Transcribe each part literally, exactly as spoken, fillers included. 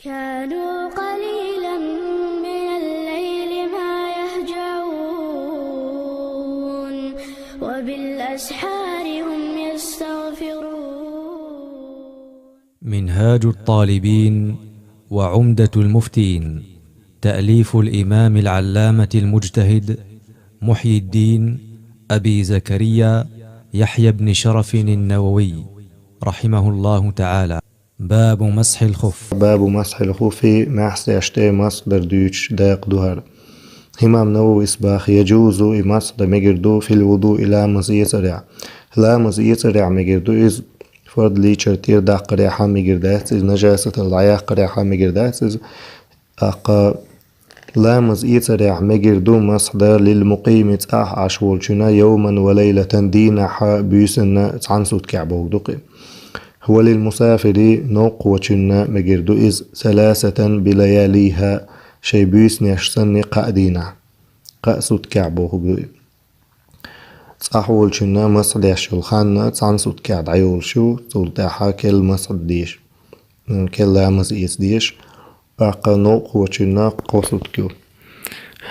كانوا قليلا من الليل ما يهجعون، وبالأسحار هم يستغفرون. منهاج الطالبين وعمدة المفتين، تأليف الإمام العلامة المجتهد محي الدين أبي زكريا يحيى بن شرف النووي رحمه الله تعالى. باب مسح الخف. باب مسح الخف, маьхсеш тӀе масхьдар дуьйцуш дакъа ду хӀара. Имам Нававис баха: يجوز, и масхьда мегар ду, في الوضوء, ламаз эцарехь. Ламаз эцарехь мегар ду иза, фард лийчар тӀера даккхарехь а мегар дац иза, нажасатал дӀаяккхарехь а мегар дац иза. ТӀаккха ламаз эцарехь мегар ду масхьда للمقيم, цӀахь Ӏаш волчунна, يوما وليلة, дийнахьа, буьйсанна, цхьана суткехь бохург ду-кх. وللمسافر, новкъахочунна мегар ду иза, ثلاثة بلياليها, шайн буьйсанаш санна кхаа дийнахь, кхаа суткехь бохург ду иза. ЦӀахь волчунна масхь деш йолу хан цхьана суткехь дӀайолуш ю, цул тӀаьхьа керла масхь деш, керла ламаз эца дезаш, тӀаккха новкъахочунна кхо сутка ю.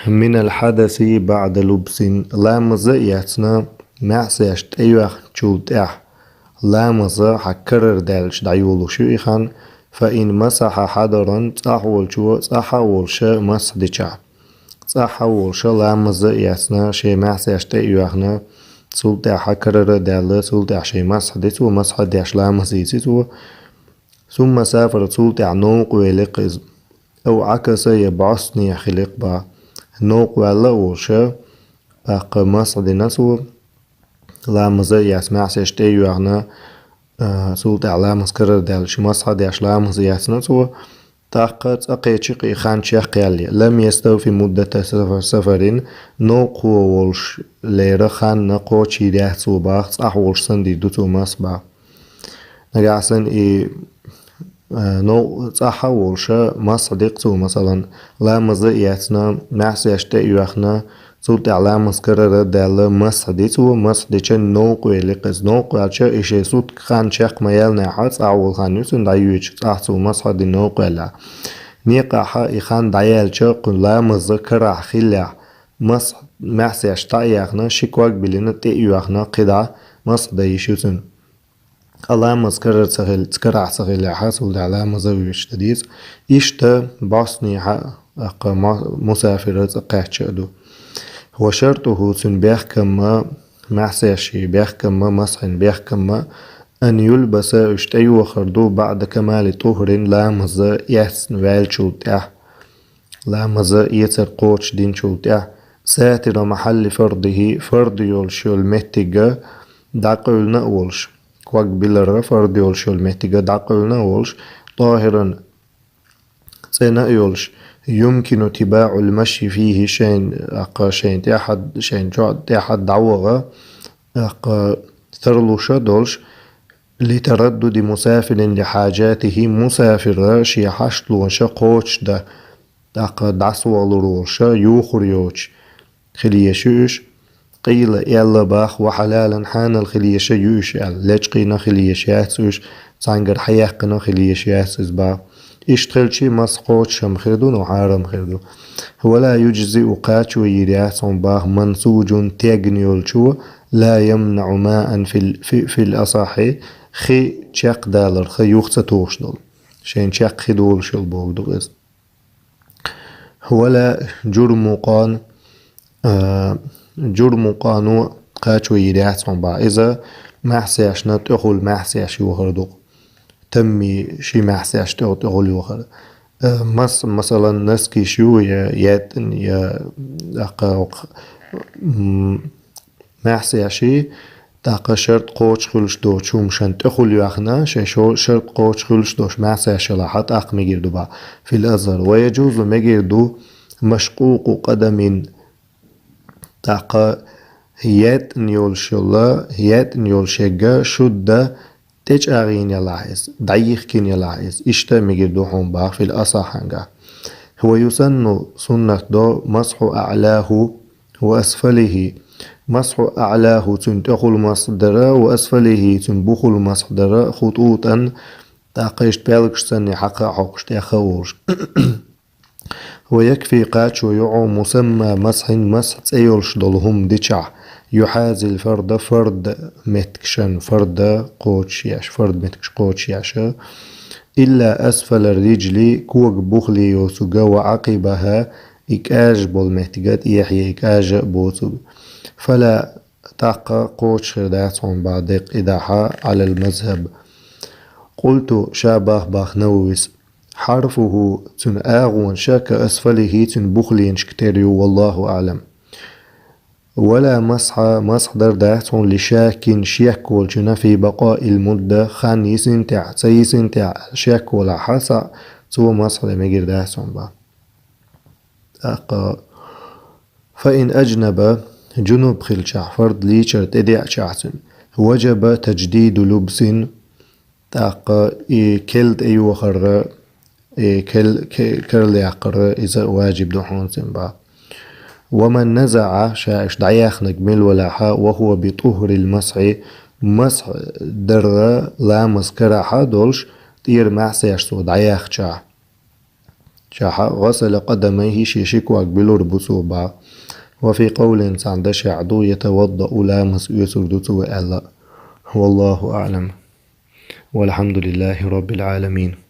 من الحدث بعد لبس, ламаз а эцна, маьхсеш тӀеоьхначул тӀаьхьа, ламаз хьан карара даьлча дӀайолуш ю и хан, فإن مسح حضرا, цӀахь волчо цӀахь а волуш масхь дича. ЦӀахь а волуш ламаз а эцна, шен маьхсеш тӀе а оьхна, цул тӀаьхьа карара а даьлла, цул тӀаьхьа шен масхь ди цо, масхь деш ламаз ийци цо. ثم سافر, цул тӀаьхьа новкъа велли-кх иза. أو عكس, я бӀостанехьа хили-кх баха. Новкъа ваьлла а волуш, тӀаккха масхь дина цо, ламаз а эцна, маьхсеш тӀе а оьхна, а, цул тӀаьхьа ламаз карара даьлча, масхь деш ламаз эцна цо, тӀаккха цкъа кхечи-кх и хан чекхъяьлла. لم يستوف مدة سفر, новкъахо волуш лера хан кхочуш йийр яц цо баха, цӀахь волуш санна дийр ду цо масхь баха. Нагахь санна и, а, нов-, цӀахь а волуш масхь ди-кх цо, масалан, ламаз а эцна, маьхсеш тӀе а оьхна, цул тӀаьхьа ламаз карара а даьлла, масхь ди цо, масхь дича новкъа велли-кх иза. Новкъа ваьлча, и шен сутка хан чекх ма яьллинехь, цӀахь волу хан ю цуьнан дӀайоьдуш, цӀахь цо масхь дина новкъа ваьллехь. Некъахь и хан дӀаяьлча, кху ламаз карахь хиллехь, масхь, маьхсеш дӀа а яьхна, ши ког а биллина, тӀе а оьхна, кхидӀа масхь дан йиш ю цуьнан. Ткъа ламаз карара ца хил-, карахь ца хиллехь, цул тӀаьхьа ламаз а вуьйцуш дан деза. Иштта бӀостанехьа а, тӀаккха мо-, мусафир а цкъа кхаьчча а ду. وشرطه, цуьнан бехкам а, маьхсешан бехкам а, масхьин бехкам а, أن يلبس, уьш тӀейохур ду, بعد كمال طهر, ламаз эцна ваьллачул тӀаьхьа. Ламаз эцар кхочушдинчул тӀаьхьа, ساتر محل فرضه, фард йолуш йолу меттиг дӀакъевлина а волуш, ког билар фард йолуш йолу меттиг дӀакъевлина а волуш, طاهرا, цӀена а йолуш, يمكن تباع المشي فيه, шайн, тӀаккха шайн тӀаьхьа, шайн чо-, тӀаьхьа дӀаваха, тӀаккха тарлуш а долуш, لتردد مسافر لحاجاته, мусафир шен хьашталонаш кхочушдан, тӀаккха дӀасавалур волуш а, юхур йоцуш хила езаш ю уьш. قيل, аьлла баха, وحلالا, хьанал хила езаш а ю уьш аьлла, лечкъийна хила езаш яц уьш, цхьаьнгара хьаяьккхина хила езаш яц иза баха. Иштта хилча, масхь кхочуш-м хир ду, но хьарам хир ду. ولا يجزئ, кхачо йийр яц хьуна баха, منسوج, тегна йолчо, لا يمنع ماء في ال-, في, في الأصح, хи чекхдаларх юха ца тухуш долу. Шайна чекх хи долуш йолу бохург ду иза. ولا جرمقان, а, журмукъано кхачо йийр яц хьуна баха. Иза маьхсешна тӀехула маьхсеш йохур ду-кх. Тамми ши маьхсеш тӀе-, тӀехула йохур. А, мас-, масалан, носкиш ю, я етӀан, я, тӀаккха окх-, м, маьхсеший, тӀаккха шарт кхочуш хуьлуш доцу хӀуманашна тӀехула йоьхна, шайн шо-, шарт кхочуш хуьлуш доцу маьхсеш ялахь, тӀаккха мегар ду баха, في الأظهر. ويجوز, мегар ду, مشقوق قدم, тӀаккха етӀан йолуш йолу, етӀан йолу шегга шудда тӀечӀагӀйина ялахь иза, дӀайихкина ялахь иза, иштта мегар ду хьуна баха, في الأصح, хьуна баха. ويسن, суннат до, مسح أعلاه وأسفله, مسح أعلاه, цуьнан тӀехула масхь дар, وأسفله, цуьнан бухула масхь дар, خطوطا, ТӀаккха иштта пӀелгаш санна хьакха а хьокхуш тӀеха а волуш. ويكفي кхачо ю хьуна مسمى مسح масхь цӀе йолуш долу хӀума дичахь, يحاذي الفرد фард меттигашна, фард кхочушъеш, фард меттигаш кхочушъеш, إلا أسفل الرجل кога бухале йоцург, وعقبها и кӀажа болу меттиг, тӀехье и кӀажа а боцург. فلا тӀаккха кхочуш хир дац хьуна бах деккъа и дахьа على المذهب. قلت ша бах бах Нававис. حرفه цуьнан агӀонаш كأسفله цуьнан бухаленашка тера ю, والله أعلم. ولا مسح масхь дар дац хьуна لشاك шек волчунна في بقاء المدة хан йисина тӀехь, ца йисина тӀехь аьлла шек волахь а, цо масхь дан мегар дац хьуна бах. ТӀаккха فإن أجنب жунуб хилчахь, фард лийчар тӀедеъчахь цуьнан, وجب تجديد لبس тӀаккха и кел тӀейохар, и кел, ке-, карладаккхар иза важиб ду хьуна цуьнан бах. ومن نزع ша иштта дӀаяьхнарг мила валахь а, وهو بطهر المسح масхь дара ламаз карахь а долуш, тӀера маьхьсеш цо дӀаяьхчахь. Чахьа غسل قدميه шен ши ког буьлур бу цо бах. وفي قول цхьана дашехь ду يتوضأ ламаз оьцур ду цо аьлла. والله أعلم. والحمد لله رب العالمين.